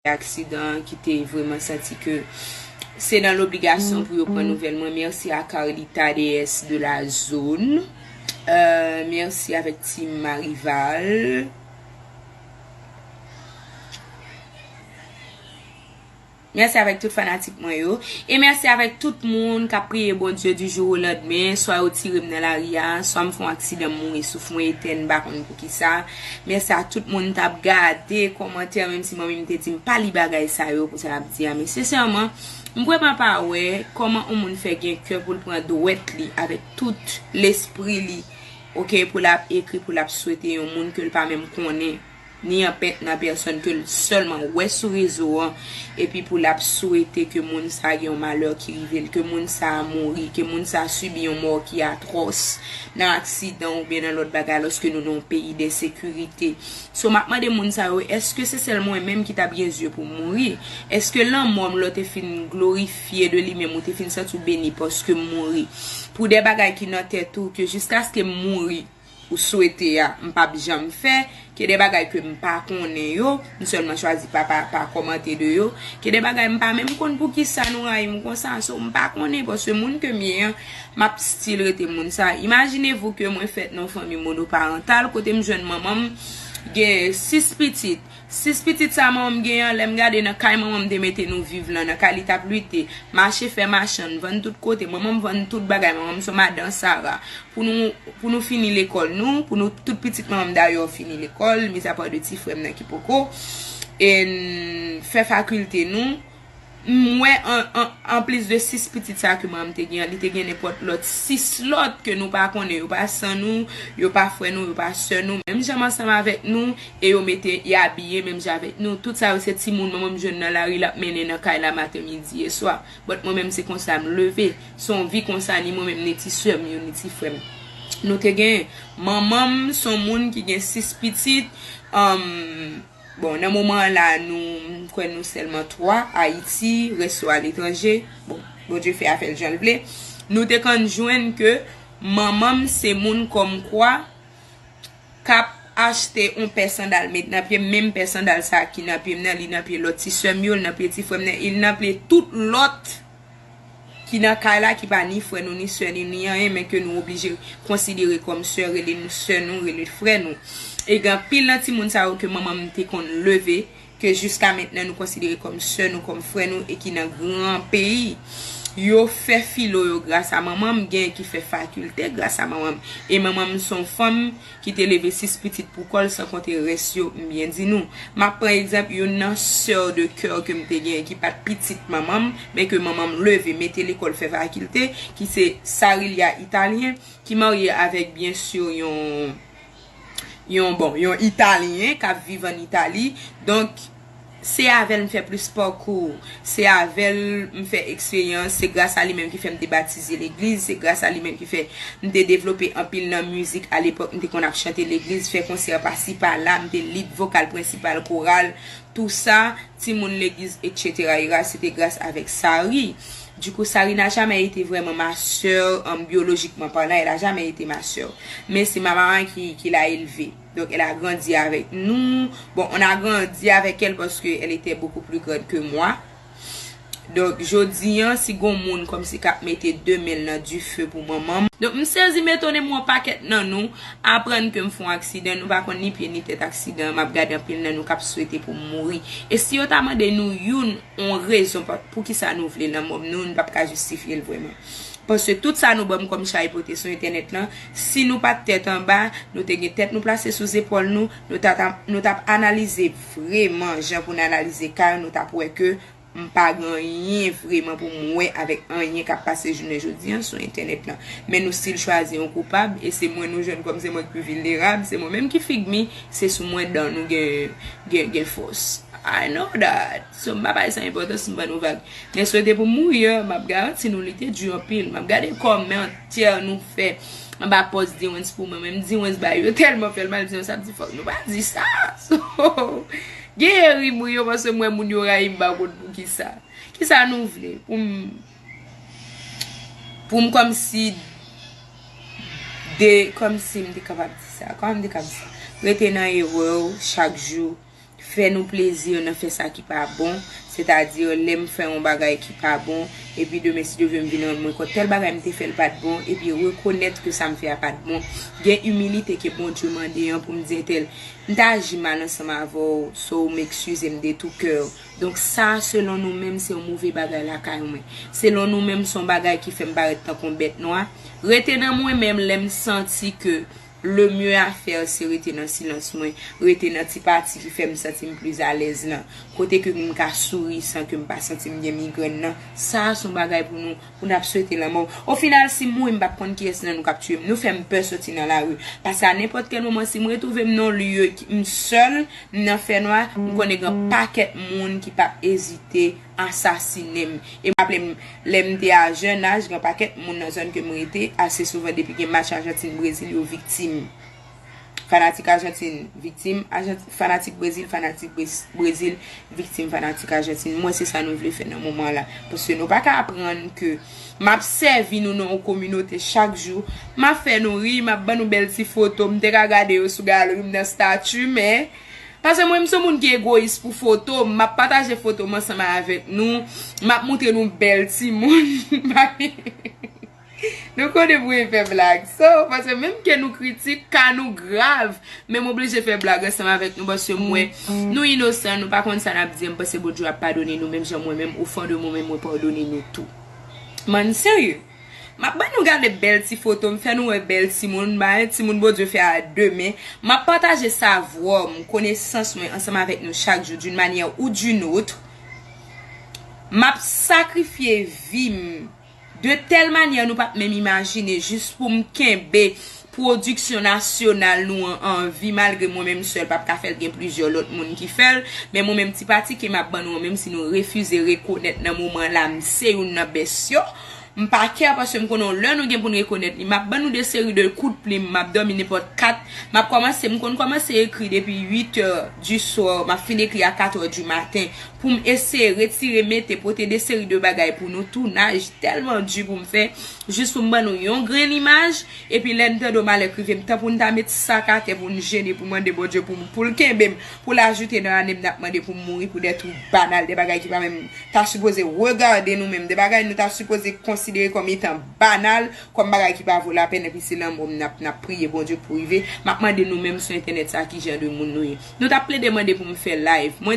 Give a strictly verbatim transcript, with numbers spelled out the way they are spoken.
aksidan an, ki te vrèman santi ke se nan lobligasyon pou yo pran nouvèl mwen. Mèsi a Carlita, déesse de la zone. Euh, mèsi avèk Team Marival. Mèsi avèk tout fanatik mwen yo. E mèsi avèk tout moun k ap priye Bondye du jour au lendemain. Swa yo tire m nan lari a, swa m fè yon aksidan, m mouri, souf mwen etèn, m pa konn poukisa. Mèsi a tout moun t ap gade kòmantè, menm si manmi m te di m pa li bagay sa yo pou sa l ap di a. Men sensèman, m vrèman pa wè kòman yon moun fè gen kè pou l pran dwèt li avèk tout lespri li, oke, pou l ap ekri, pou l ap swete yon moun ke l pa menm konnen, ni an pèt nan pèsòn ke l sèlman wè sou rezo an, epi pou l ap swete ke moun sa a gen yon malè ki rive l, ke moun sa a mouri, ke moun sa a sibi yon mò ki atwòs nan aksidan oubyen nan lòt bagay, alòske nou nan yon peyi de sekirite. So, m ap mande moun sa yo, èske se sèl mwen menm ki t ap gen zye pou m mouri? Èske lanmò m, lè w te fin glorifye de li menm, ou te fin santi w beni paske m mouri? Pou de bagay ki nan tèt ou, ke jiskaske m mouri, ou swete a, m p ap janm fè, ke de bagay ke m pa konnen yo, m sèlman chwazi pa, pa, pa kòmante de yo, ke de bagay m pa menm konn poukisa nou rayi m konsa, so m pa konnen, paske moun ke m ye an, m ap still rete moun sa. Imaginez-vous que mwen fèt nan yon fanmi monoparantal, kote m jwenn manman m gen sis pitit, sis pitit sa manman m gen an, lè m gade nan kay manman m te mete nou viv lan, nan kay li t ap lite, mache fè machann, vann tout kote, manman m vann tout bagay, manman m se yon madan sara. Pou nou, pou nou fini lekòl nou, pou nou, tout pitit manman m dayè fini lekòl, mizapa de ti frè m nan ki poko, e n fè fakilte nou. M wè an, an, anplis de sis pitit sa ke manman m te gen an, li te gen nenpòt lòt sis lòt ke nou pa konnen. Yo pa san nou, yo pa frè nou, yo pa sè nou. Menm jan m ansanm avèk nou, e yo mete, y abiye menm jan avèk nou. Tout sa yo se timoun manman m jwenn nan lari, l ap mennen nan kay la maten, midi e swa. But mwen menm se konsa m leve. Se yon vi konsa, ni mwen menm, ni ti sè m yo, ni ti frè m. Nou te gen, manman m se yon moun ki gen sis pitit, um, Bon, nan moman an la, nou, m kwè nou sèlman twa, Ayiti, rès yo aletranje. Bon, Bondye fè afè l jan l vle. Nou te konn jwenn ke manman m se moun kòmkwa k ap achte yon pè sandal, met nan pye m, menm pè sandal sa a ki nan pye m nan, li nan pye lòt ti sè m yo, li nan pye ti frè m nan, e li nan pye tout lòt ki nan kay la, ki pa ni frè nou, ni sè nou, ni anyen, men ke nou oblije konsidere kòm sè, rele nou sè nou, rele frè nou. E gen anpil nan timoun sa yo ke manman m te konn leve, ke jiska mentnan nou konsidere kòm sè nou, kòm frè nou, e ki nan gran peyi. Yo fè filo yo gras a manman m, gen ki fè fakilte gras a manman m. E manman m se yon fanm ki te leve sis pitit pou kò l, san konte rès yo, m byen di nou. M ap pran egzanp youn nan sè de kè ke m te genyen, ki pa t pitit manman m, men ke manman m leve, mete lekòl, fè fakilte, ki se Sarilia Italyen, ki marye avèk, byen si, yon, yon, bon, yon Italyen k ap viv ann Itali. Donk, se avè l m fè plis pakou, se avè l m fè eksperyans, se gras a li menm ki fè m te batize legliz, se gras a li menm ki fè m te devlope anpil nan mizik. Alepòk, m te konn ap chante legliz, fè konsè pasi pala, m te lid vokal prensipal koral, tou sa, timoun legliz, et cetera. Era, se te gras avèk Sari. Du coup, Sari n'a jamais été vraiment ma sœur, um, biologiquement parlant, elle a jamais été ma sœur. Mais c'est ma maman qui, qui l'a élevée. Donc, elle a grandi avec nous. Bon, on a grandi avec elle parce qu'elle était beaucoup plus grande que moi. Donk, jodi an, si gon moun kòmsi k ap mete de men l nan dife pou manman m. Donk, m sezi, m etone, m wè yon pakèt nan nou aprann ke m fè yon aksidan, nou pa konn ni pye ni tèt aksidan an, m ap gade anpil nan nou k ap swete pou m mouri. E si yo ta mande nou youn, yon rezon pa, poukisa nou vle lanmò m, nou, nou p ap ka jistifye l vrèman. Paske tout sa nou ban m kòm chay pote sou entènèt lan, si nou pa t tèt anba, nou te gen tèt nou plase sou zepòl nou, nou ta, ta, nou t ap analize vrèman jan pou n analize ka yo, nou t ap wè ke m pa gen anyen vrèman pou m wè avèk anyen k ap pase jounen jodi an sou entènèt lan. Men nou still chwazi yon koupab, e se mwen nou jwenn kòm se mwen ki pi vilnerab, se mwen menm ki fig mi, se sou mwen dan nou gen, gen, gen fòs. I know that. So, m pa bay sa enpòtans, m ban nou vag. Men swete pou m mouri an, m ap garanti nou li te di anpil. M ap gade kòmantè nou fè anba pòs Dewens pou mwen, menm Dewens bay yo tèlman fè l mal, Dewens ap di fòk nou pa di sa. So, gen ri m ri yo, paske m wè moun yo rayi m pa konn poukisa. Kisa nou vle? Pou m, pou m kòmsi de, kòmsi m te kapab di sa, kòman m te kapab di sa? Rete nan erè w chak jou, fè nou plezi nan fè sa ki pa bon, sètadi lè m fè yon bagay ki pa bon, epi demen si Dye vle m vin rann mwen kont tèl bagay m te fè l pa t bon, epi rekonèt ke sa m fè a pa t bon, gen imilite ke Bondye mande an pou m di entèl, m ta aji mal ansanm avè w, so m eskize m de tou kè. Donk sa selon nou menm se yon move bagay lakay mwen. Selon nou menm se yon bagay ki fè m parèt tankou yon bèt nwa. Rete nan mwen menm lè m santi ke le mieux à faire se rete nan silans mwen, rete nan ti pati ki fè m santi m pli alèz lan, kote ke m ka souri san ke m pa santi m gen migrèn nan. Sa a se yon bagay pou nou, pou n ap swete lanmò. O final si m mouri m p ap konn kiyès nan nou k ap tiye m. Nou fè m pè soti nan lari. Paske a nenpòt kèl moman si m retwouve m nan yon lye ki m sèl, m nan fènwa, m konnen gen pakèt moun ki p ap ezite asasinen m. E m raple m, lè m te a jèn aj, gen pakèt moun nan zòn ke m rete, ase souvan depi gen match Ajantin Brezil yo viktim. Fanatik Ajantin viktim, Ajant, fanatik Brezil, fanatik Brez- Brezil viktim fanatik Ajantin. Mwen se sa nou vle fè nan moman la. Paske nou pa ka aprann ke m ap sèvi nou nan yon kominote chak jou. M ap fè nou ri, m ap ban nou bèl ti foto. M te ka gade yo sou galri m nan stati, men paske mwen m se yon moun ki egoyis pou foto, m ap pataje foto m ansanm avèk nou, m ap moutre nou bèl timoun. Nou konnen pou fè blag. So, paske menm ke nou kritik, ka nou grav, men m oblije fè blag ansanm avèk nou paske mwen, nou inosan, nou pa konn sa n ap di, m panse Bondye ap padone nou, menm jan mwen menm, o fon de mwen menm, mwen padone nou tou. Man, serye. M ap ban nou gade bèl ti foto, m fè nou wè bèl timoun, m ba yon timoun Bondye fè a de men. M ap pataje savwa m, konesans mwen ansanm avèk nou chak jou, d'une manière ou d'une autre. M ap sakrifye vi m de tèl manyè nou p ap menm imajine, jis pou m kenbe pwodiksyon nasyonal nou an an vi, malgre mwen menm sèl p ap ka fè l, gen plizyè lòt moun ki fè l, men mwen menm ti pati ke m ap ban nou an, menm si nou refize rekonèt nan moman la m se youn nan bèst yo, m pa kè paske m konnen yon lè nou gen pou n rekonèt li. M ap ban nou de seri de kout plim, m ap dòmi nenpòt kat, m ap kòmanse, m konn kòmanse ekri depi uit è di swa, m ap fin ekri a kat è di maten, pou m eseye retire, mete, pote de seri de bagay pou nou, tounaj tèlman di pou m fè, jis pou m ban nou yon grenn imaj, epi lè n tande yon malè k rive m, tan pou n ta met sa k atè pou n jene, pou mande Bondye pou m, pou l kenbe m, pou l ajoute nan ane m, n ap mande pou m mouri pou de twou banal, de bagay ki pa menm ta sipoze regade nou menm, de bagay nou ta sipoze konsidere kòm etan banal, kòm bagay ki pa vo lapèn, epi se lanmò m n ap, n ap priye Bondye pou rive. M ap mande nou menm sou entènèt sa ki jan de moun nou ye. Nou t ap plede mande pou m fè live. Mwen